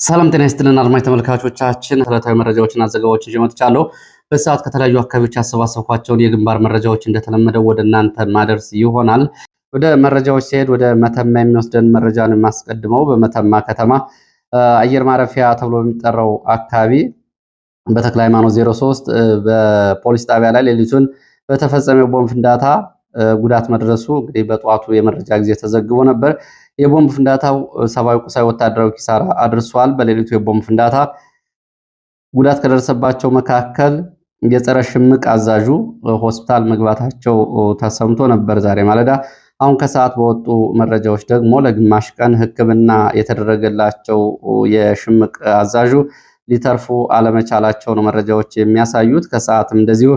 ሰላም ጤና ይስጥልን አድማጭ ተመልካቾቻችን፣ ዕለታዊ መረጃዎችና ዘገባዎችን ይዤ መጥቻለሁ። በሰዓት ከተለያዩ አካባቢዎች ያሰባሰብኳቸውን የግንባር መረጃዎች እንደተለመደው ወደ እናንተ ማደርስ ይሆናል። ወደ መረጃዎች ሲሄድ ወደ መተማ የሚወስደን መረጃን የማስቀድመው በመተማ ከተማ አየር ማረፊያ ተብሎ በሚጠራው አካባቢ በተክለ ሃይማኖት 03 በፖሊስ ጣቢያ ላይ ሌሊቱን በተፈጸመው ቦምብ ፍንዳታ ጉዳት መድረሱ እንግዲህ በጠዋቱ የመረጃ ጊዜ ተዘግቦ ነበር። የቦምብ ፍንዳታው ሰብአዊ፣ ቁሳዊ፣ ወታደራዊ ኪሳራ አድርሷል። በሌሊቱ የቦምብ ፍንዳታ ጉዳት ከደረሰባቸው መካከል የጸረ ሽምቅ አዛዡ ሆስፒታል መግባታቸው ተሰምቶ ነበር ዛሬ ማለዳ። አሁን ከሰዓት በወጡ መረጃዎች ደግሞ ለግማሽ ቀን ሕክምና የተደረገላቸው የሽምቅ አዛዡ ሊተርፉ አለመቻላቸው ነው መረጃዎች የሚያሳዩት። ከሰዓትም እንደዚሁ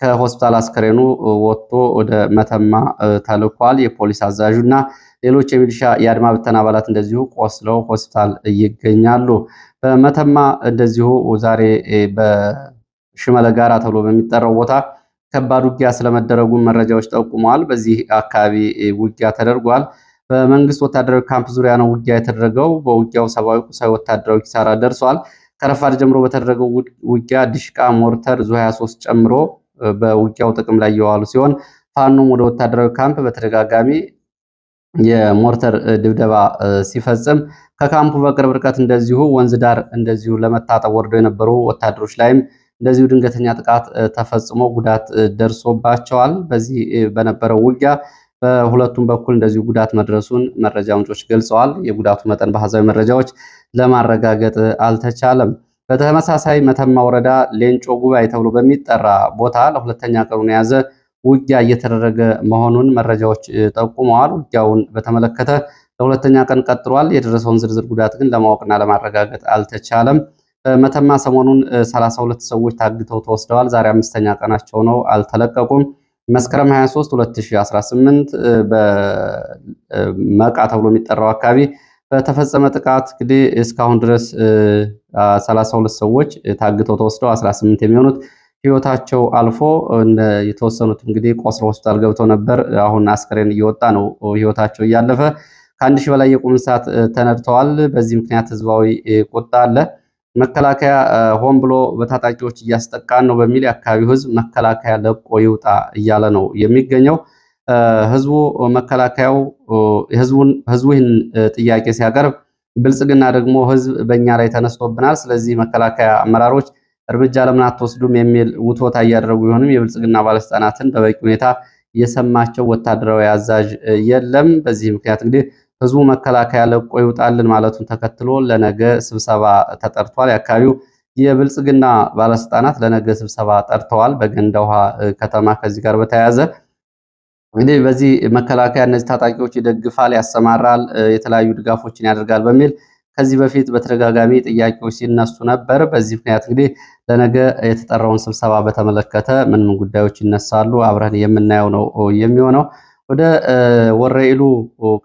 ከሆስፒታል አስከሬኑ ወጥቶ ወደ መተማ ተልኳል። የፖሊስ አዛዡ እና ሌሎች የሚሊሻ የአድማ ብተና አባላት እንደዚሁ ቆስለው ሆስፒታል ይገኛሉ። በመተማ እንደዚሁ ዛሬ በሽመለ ጋራ ተብሎ በሚጠራው ቦታ ከባድ ውጊያ ስለመደረጉ መረጃዎች ጠቁመዋል። በዚህ አካባቢ ውጊያ ተደርጓል። በመንግስት ወታደራዊ ካምፕ ዙሪያ ነው ውጊያ የተደረገው። በውጊያው ሰብአዊ፣ ቁሳዊ፣ ወታደራዊ ኪሳራ ደርሷል። ከረፋድ ጀምሮ በተደረገው ውጊያ ዲሽቃ፣ ሞርተር፣ ዙ 23 ጨምሮ በውጊያው ጥቅም ላይ የዋሉ ሲሆን ፋኖም ወደ ወታደራዊ ካምፕ በተደጋጋሚ የሞርተር ድብደባ ሲፈጽም ከካምፑ በቅርብ ርቀት እንደዚሁ ወንዝ ዳር እንደዚሁ ለመታጠብ ወርደው የነበሩ ወታደሮች ላይም እንደዚሁ ድንገተኛ ጥቃት ተፈጽሞ ጉዳት ደርሶባቸዋል። በዚህ በነበረው ውጊያ በሁለቱም በኩል እንደዚሁ ጉዳት መድረሱን መረጃ ምንጮች ገልጸዋል። የጉዳቱ መጠን በአሃዛዊ መረጃዎች ለማረጋገጥ አልተቻለም። በተመሳሳይ መተማ ወረዳ ሌንጮ ጉባኤ ተብሎ በሚጠራ ቦታ ለሁለተኛ ቀኑን የያዘ ውጊያ እየተደረገ መሆኑን መረጃዎች ጠቁመዋል። ውጊያውን በተመለከተ ለሁለተኛ ቀን ቀጥሏል። የደረሰውን ዝርዝር ጉዳት ግን ለማወቅና ለማረጋገጥ አልተቻለም። በመተማ ሰሞኑን 32 ሰዎች ታግተው ተወስደዋል። ዛሬ አምስተኛ ቀናቸው ነው፣ አልተለቀቁም። መስከረም 23 2018 በመቃ ተብሎ የሚጠራው አካባቢ በተፈጸመ ጥቃት እንግዲህ እስካሁን ድረስ 32 ሰዎች ታግተው ተወስደው 18 የሚሆኑት ህይወታቸው አልፎ የተወሰኑት እንግዲህ ቆስለው ሆስፒታል ገብተው ነበር። አሁን አስከሬን እየወጣ ነው ህይወታቸው እያለፈ። ከ1,000 በላይ የቁም እንስሳት ተነድተዋል። በዚህ ምክንያት ህዝባዊ ቁጣ አለ። መከላከያ ሆን ብሎ በታጣቂዎች እያስጠቃን ነው በሚል የአካባቢው ህዝብ መከላከያ ለቆ ይውጣ እያለ ነው የሚገኘው። ህዝቡ መከላከያው ህዝቡ ይህን ጥያቄ ሲያቀርብ ብልጽግና ደግሞ ህዝብ በእኛ ላይ ተነስቶብናል፣ ስለዚህ መከላከያ አመራሮች እርምጃ ለምን አትወስዱም የሚል ውትወታ እያደረጉ ቢሆንም የብልጽግና ባለስልጣናትን በበቂ ሁኔታ የሰማቸው ወታደራዊ አዛዥ የለም። በዚህ ምክንያት እንግዲህ ህዝቡ መከላከያ ለቆ ይውጣልን ማለቱን ተከትሎ ለነገ ስብሰባ ተጠርቷል። የአካባቢው የብልጽግና ባለስልጣናት ለነገ ስብሰባ ጠርተዋል። በገንዳ ውሃ ከተማ ከዚህ ጋር በተያያዘ እንግዲህ በዚህ መከላከያ እነዚህ ታጣቂዎች ይደግፋል፣ ያሰማራል፣ የተለያዩ ድጋፎችን ያደርጋል በሚል ከዚህ በፊት በተደጋጋሚ ጥያቄዎች ሲነሱ ነበር። በዚህ ምክንያት እንግዲህ ለነገ የተጠራውን ስብሰባ በተመለከተ ምን ምን ጉዳዮች ይነሳሉ አብረን የምናየው ነው የሚሆነው። ወደ ወረኢሉ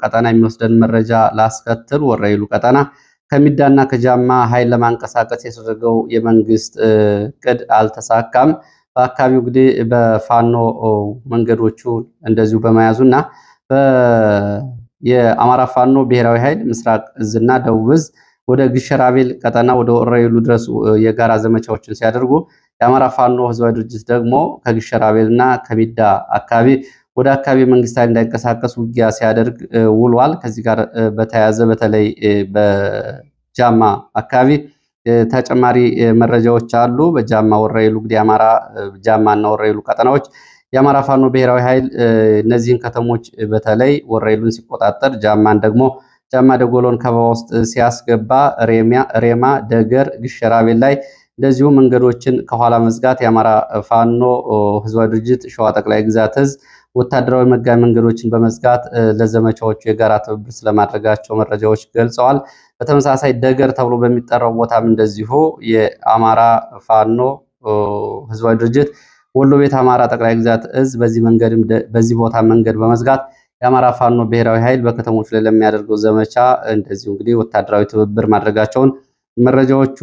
ቀጠና የሚወስደን መረጃ ላስከትል። ወረኢሉ ቀጠና ከሚዳና ከጃማ ኃይል ለማንቀሳቀስ የተደረገው የመንግስት እቅድ አልተሳካም። በአካባቢው እንግዲህ በፋኖ መንገዶቹ እንደዚሁ በመያዙና የአማራ ፋኖ ብሔራዊ ኃይል ምስራቅ እዝና ደቡብ እዝ ወደ ግሸራቤል ቀጠና ወደ ወረኢሉ ድረስ የጋራ ዘመቻዎችን ሲያደርጉ የአማራ ፋኖ ህዝባዊ ድርጅት ደግሞ ከግሸራቤል እና ከሚዳ አካባቢ ወደ አካባቢ መንግስት ኃይል እንዳይንቀሳቀስ ውጊያ ሲያደርግ ውሏል። ከዚህ ጋር በተያያዘ በተለይ በጃማ አካባቢ ተጨማሪ መረጃዎች አሉ። በጃማ ወረኢሉ እንግዲህ የአማራ ጃማ እና ወረኢሉ ቀጠናዎች የአማራ ፋኖ ብሔራዊ ኃይል እነዚህን ከተሞች በተለይ ወረኢሉን ሲቆጣጠር፣ ጃማን ደግሞ ጃማ ደጎሎን ከበባ ውስጥ ሲያስገባ ሬማ፣ ደገር፣ ግሸራቤል ላይ እንደዚሁ መንገዶችን ከኋላ መዝጋት የአማራ ፋኖ ህዝባዊ ድርጅት ሸዋ ጠቅላይ ግዛት እዝ ወታደራዊ መጋቢ መንገዶችን በመዝጋት ለዘመቻዎቹ የጋራ ትብብር ስለማድረጋቸው መረጃዎች ገልጸዋል። በተመሳሳይ ደገር ተብሎ በሚጠራው ቦታም እንደዚሁ የአማራ ፋኖ ህዝባዊ ድርጅት ወሎ ቤት አማራ ጠቅላይ ግዛት እዝ በዚህ ቦታ መንገድ በመዝጋት የአማራ ፋኖ ብሔራዊ ኃይል በከተሞች ላይ ለሚያደርገው ዘመቻ እንደዚሁ እንግዲህ ወታደራዊ ትብብር ማድረጋቸውን መረጃዎቹ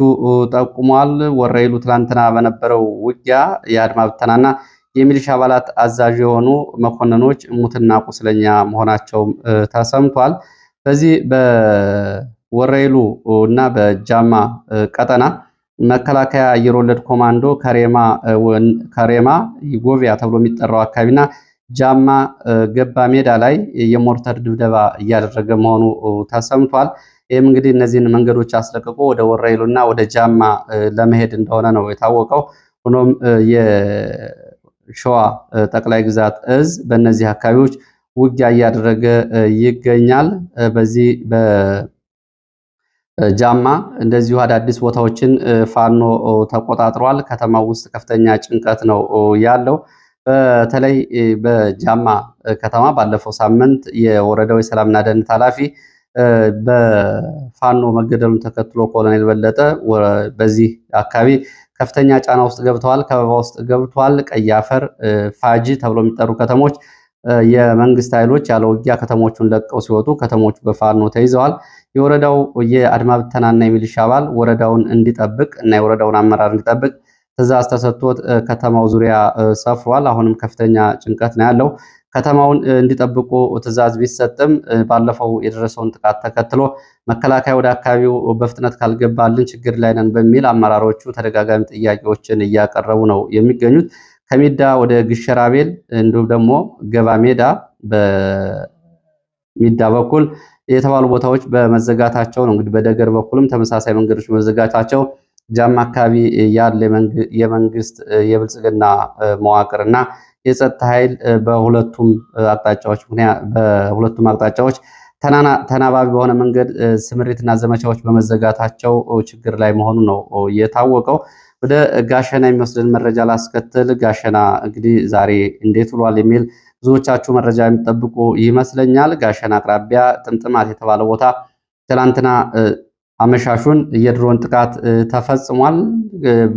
ጠቁመዋል። ወረኢሉ ትላንትና በነበረው ውጊያ የአድማ ብተናና የሚሊሻ አባላት አዛዥ የሆኑ መኮንኖች ሙትና ቁስለኛ መሆናቸውም ተሰምቷል። በዚህ በወረይሉ እና በጃማ ቀጠና መከላከያ አየር ወለድ ኮማንዶ ከሬማ ጎቪያ ተብሎ የሚጠራው አካባቢና ጃማ ገባ ሜዳ ላይ የሞርተር ድብደባ እያደረገ መሆኑ ተሰምቷል። ይህም እንግዲህ እነዚህን መንገዶች አስለቅቆ ወደ ወረይሉና ወደ ጃማ ለመሄድ እንደሆነ ነው የታወቀው። ሆኖም የሸዋ ጠቅላይ ግዛት እዝ በእነዚህ አካባቢዎች ውጊያ እያደረገ ይገኛል። በዚህ በጃማ እንደዚሁ አዳዲስ ቦታዎችን ፋኖ ተቆጣጥሯል። ከተማው ውስጥ ከፍተኛ ጭንቀት ነው ያለው። በተለይ በጃማ ከተማ ባለፈው ሳምንት የወረዳው የሰላምና ደህንነት ኃላፊ በፋኖ መገደሉን ተከትሎ ኮሎኔል በለጠ በዚህ አካባቢ ከፍተኛ ጫና ውስጥ ገብተዋል፣ ከበባ ውስጥ ገብቷል። ቀይ አፈር፣ ፋጂ ተብሎ የሚጠሩ ከተሞች የመንግስት ኃይሎች ያለ ውጊያ ከተሞቹን ለቀው ሲወጡ ከተሞቹ በፋኖ ተይዘዋል። የወረዳው የአድማ ብተናና የሚሊሻ አባል ወረዳውን እንዲጠብቅ እና የወረዳውን አመራር እንዲጠብቅ ትዕዛዝ ተሰጥቶት ከተማው ዙሪያ ሰፍሯል። አሁንም ከፍተኛ ጭንቀት ነው ያለው። ከተማውን እንዲጠብቁ ትዕዛዝ ቢሰጥም ባለፈው የደረሰውን ጥቃት ተከትሎ መከላከያ ወደ አካባቢው በፍጥነት ካልገባልን ችግር ላይ ነን በሚል አመራሮቹ ተደጋጋሚ ጥያቄዎችን እያቀረቡ ነው የሚገኙት። ከሚዳ ወደ ግሸራቤል እንዲሁም ደግሞ ገባ ሜዳ በሚዳ በኩል የተባሉ ቦታዎች በመዘጋታቸው ነው። እንግዲህ በደገር በኩልም ተመሳሳይ መንገዶች በመዘጋታቸው ጃማ አካባቢ ያለ የመንግስት የብልጽግና መዋቅር እና የጸጥታ ኃይል በሁለቱም አቅጣጫዎች ተናባቢ በሆነ መንገድ ስምሪትና ዘመቻዎች በመዘጋታቸው ችግር ላይ መሆኑ ነው የታወቀው። ወደ ጋሸና የሚወስድን መረጃ ላስከትል። ጋሸና እንግዲህ ዛሬ እንዴት ውሏል የሚል ብዙዎቻችሁ መረጃ የሚጠብቁ ይመስለኛል። ጋሸና አቅራቢያ ጥምጥማት የተባለ ቦታ ትላንትና አመሻሹን የድሮን ጥቃት ተፈጽሟል።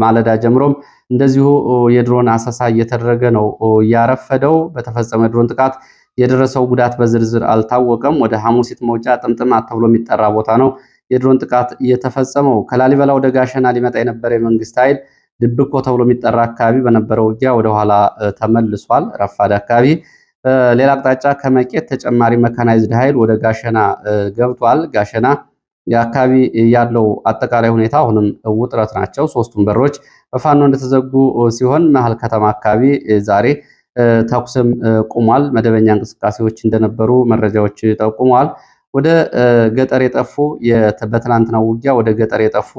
ማለዳ ጀምሮም እንደዚሁ የድሮን አሰሳ እየተደረገ ነው ያረፈደው። በተፈጸመ ድሮን ጥቃት የደረሰው ጉዳት በዝርዝር አልታወቀም። ወደ ሐሙሲት መውጫ ጥምጥማት ተብሎ የሚጠራ ቦታ ነው የድሮን ጥቃት እየተፈጸመው። ከላሊበላ ወደ ጋሸና ሊመጣ የነበረ የመንግስት ኃይል ድብኮ ተብሎ የሚጠራ አካባቢ በነበረው ውጊያ ወደኋላ ተመልሷል። ረፋድ አካባቢ በሌላ አቅጣጫ ከመቄት ተጨማሪ መካናይዝድ ኃይል ወደ ጋሸና ገብቷል። ጋሸና የአካባቢ ያለው አጠቃላይ ሁኔታ አሁንም ውጥረት ናቸው። ሶስቱም በሮች በፋኖ እንደተዘጉ ሲሆን መሀል ከተማ አካባቢ ዛሬ ተኩስም ቁሟል። መደበኛ እንቅስቃሴዎች እንደነበሩ መረጃዎች ጠቁመዋል። ወደ ገጠር የጠፉ በትናንትናው ውጊያ ወደ ገጠር የጠፉ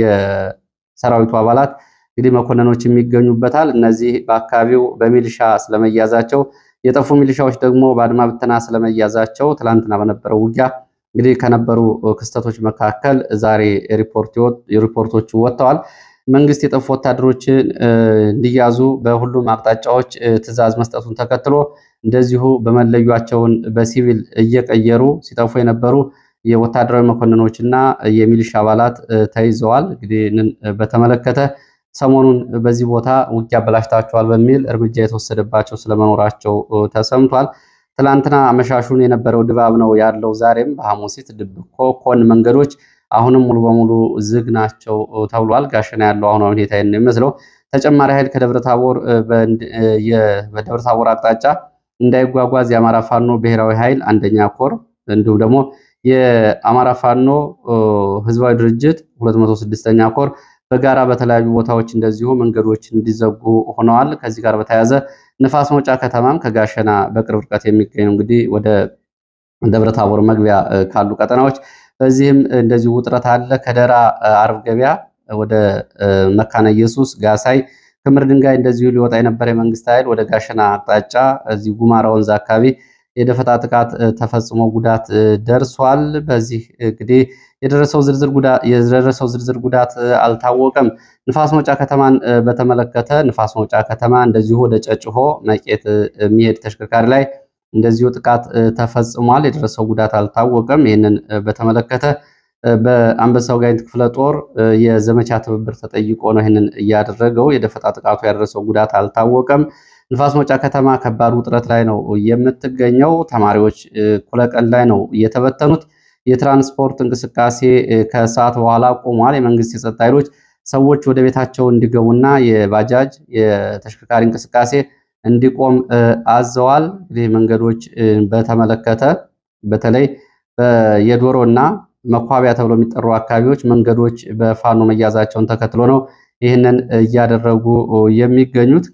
የሰራዊቱ አባላት እንግዲህ መኮንኖች የሚገኙበታል። እነዚህ በአካባቢው በሚሊሻ ስለመያዛቸው የጠፉ ሚሊሻዎች ደግሞ በአድማ ብተና ስለመያዛቸው ትላንትና በነበረው ውጊያ እንግዲህ ከነበሩ ክስተቶች መካከል ዛሬ ሪፖርቶቹ ወጥተዋል። መንግስት የጠፉ ወታደሮችን እንዲያዙ በሁሉም አቅጣጫዎች ትዕዛዝ መስጠቱን ተከትሎ እንደዚሁ በመለያቸውን በሲቪል እየቀየሩ ሲጠፉ የነበሩ የወታደራዊ መኮንኖች እና የሚሊሻ አባላት ተይዘዋል። እንግዲህ በተመለከተ ሰሞኑን በዚህ ቦታ ውጊያ አበላሽታቸዋል በሚል እርምጃ የተወሰደባቸው ስለመኖራቸው ተሰምቷል። ትላንትና አመሻሹን የነበረው ድባብ ነው ያለው። ዛሬም በሐሙሲት ድብኮ ኮን መንገዶች አሁንም ሙሉ በሙሉ ዝግ ናቸው ተብሏል። ጋሸና ያለው አሁን ሁኔታ የሚመስለው ተጨማሪ ኃይል ከደብረ ታቦር በደብረ ታቦር አቅጣጫ እንዳይጓጓዝ የአማራ ፋኖ ብሔራዊ ኃይል አንደኛ ኮር እንዲሁም ደግሞ የአማራ ፋኖ ህዝባዊ ድርጅት 206ኛ ኮር በጋራ በተለያዩ ቦታዎች እንደዚሁ መንገዶች እንዲዘጉ ሆነዋል። ከዚህ ጋር በተያያዘ ንፋስ መውጫ ከተማም ከጋሸና በቅርብ ርቀት የሚገኘው እንግዲህ ወደ ደብረ ታቦር መግቢያ ካሉ ቀጠናዎች በዚህም እንደዚሁ ውጥረት አለ። ከደራ አርብ ገበያ ወደ መካነ ኢየሱስ ጋሳይ ክምር ድንጋይ እንደዚሁ ሊወጣ የነበረ የመንግስት ኃይል ወደ ጋሸና አቅጣጫ እዚህ ጉማራ ወንዝ አካባቢ የደፈጣ ጥቃት ተፈጽሞ ጉዳት ደርሷል። በዚህ እንግዲህ የደረሰው ዝርዝር ጉዳት አልታወቀም። ንፋስ መውጫ ከተማን በተመለከተ ንፋስ መውጫ ከተማ እንደዚሁ ወደ ጨጭሆ መቄት የሚሄድ ተሽከርካሪ ላይ እንደዚሁ ጥቃት ተፈጽሟል። የደረሰው ጉዳት አልታወቀም። ይህንን በተመለከተ በአንበሳው ጋይንት ክፍለ ጦር የዘመቻ ትብብር ተጠይቆ ነው ይህንን እያደረገው። የደፈጣ ጥቃቱ ያደረሰው ጉዳት አልታወቀም። ንፋስ መውጫ ከተማ ከባድ ውጥረት ላይ ነው የምትገኘው። ተማሪዎች እኩለ ቀን ላይ ነው የተበተኑት። የትራንስፖርት እንቅስቃሴ ከሰዓት በኋላ ቆሟል። የመንግስት የጸጥታ ኃይሎች ሰዎች ወደ ቤታቸው እንዲገቡና የባጃጅ የተሽከርካሪ እንቅስቃሴ እንዲቆም አዘዋል። እንግዲህ መንገዶች በተመለከተ በተለይ የዶሮና መኳቢያ ተብሎ የሚጠሩ አካባቢዎች መንገዶች በፋኖ መያዛቸውን ተከትሎ ነው ይህንን እያደረጉ የሚገኙት።